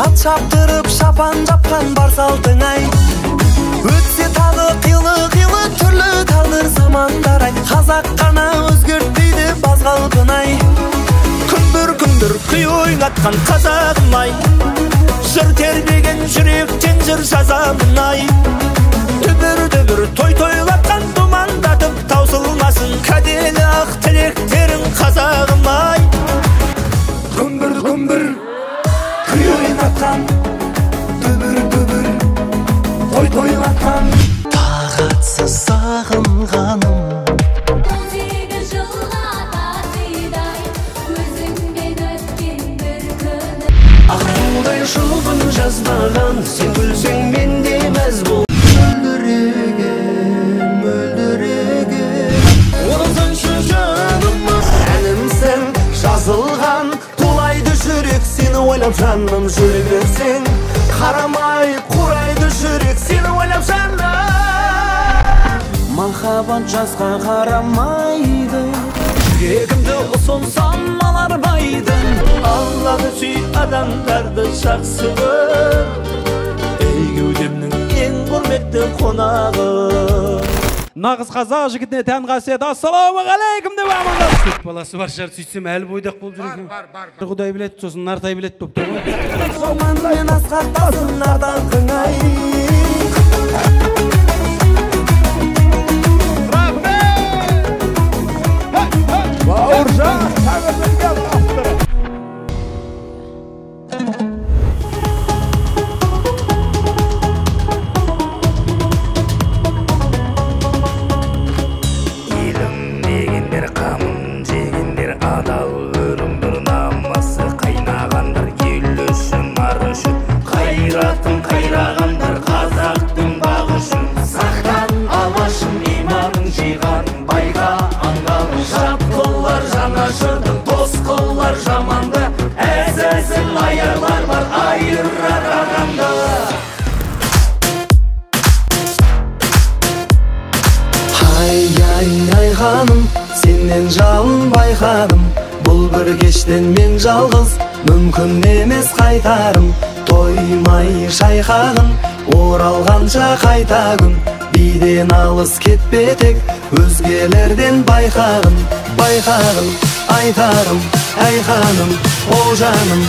Ат шаптырып шапан жапқан бар салтың ай. Өтсе тағы қилы-қилы түрлі тағдыр замандар ай. Қазақ қана өзгертпейді баз қалпын ай. Күмбір-күмбір күй ойнатқан қазағым ай. Жыр тербеген жүректен жыр жазамын ай. Дүбір-дүбір той тойлатқан думандатып таусылмасын кәделі ақ тілектерің қазағым ай. Күмбір-күмбір күй ойнатқан, дүбір-дүбір той тойлатқан. Тағатсыз сағынғаным 18 жылға татидай өзіңмен өткен бір күнім. Аққудай жұбын жазбаған, сен күлсең мен де мәз бол. Мөлдіреген, мөлдіреген Оралсаңшы жаныма. Әнімсің жазылған, тулайды жүрек сені ойлап жаным жүре берсең. Қарамай қурайды жүрек сені ойлап жаным. Махаббат жасқа қарамайды, Жүрегімді ұсынсам алармайдың. Алланы сүй, адамдарды жақсы көр. Ей кеудемнің ең құрметті қонағы. Нағыз қазақ жігітіне тән қасиет. Ассалаумағалейкум деп амандасты. Төрт баласы бар шығар, сөйтсем әлі бойдақ болып жүр екен. Бар, бар, бар. Құдай біледі, сосын Нартай біледі болып тұр ғой. Орманмен асқақтасын ардағың ай. Бауыржан Тәңірберген авторы. Елім дегендер, қамын жегендер, адал өрімдір намысы қайнағандар, ел үшін, ар үшін, қайратын қайрағандар, қазақтың бағы үшін. Сақтан алашым иманын жиған, байға аңғалын жат қылар жанашырды, дос қылар жаманды, әзәзіл аярлар бар айырар адамды. Ай, ай, ай ханым, сенен жалын байқадым. Бұл бір кештен мен жалғыз, мүмкін емес қайтарым. Тоймай шайқағын, оралғанша қайта күн. Биден алыс кетпе тек, өзгелерден байқағын, байқағын, айтарым, әй ханым, о жаным.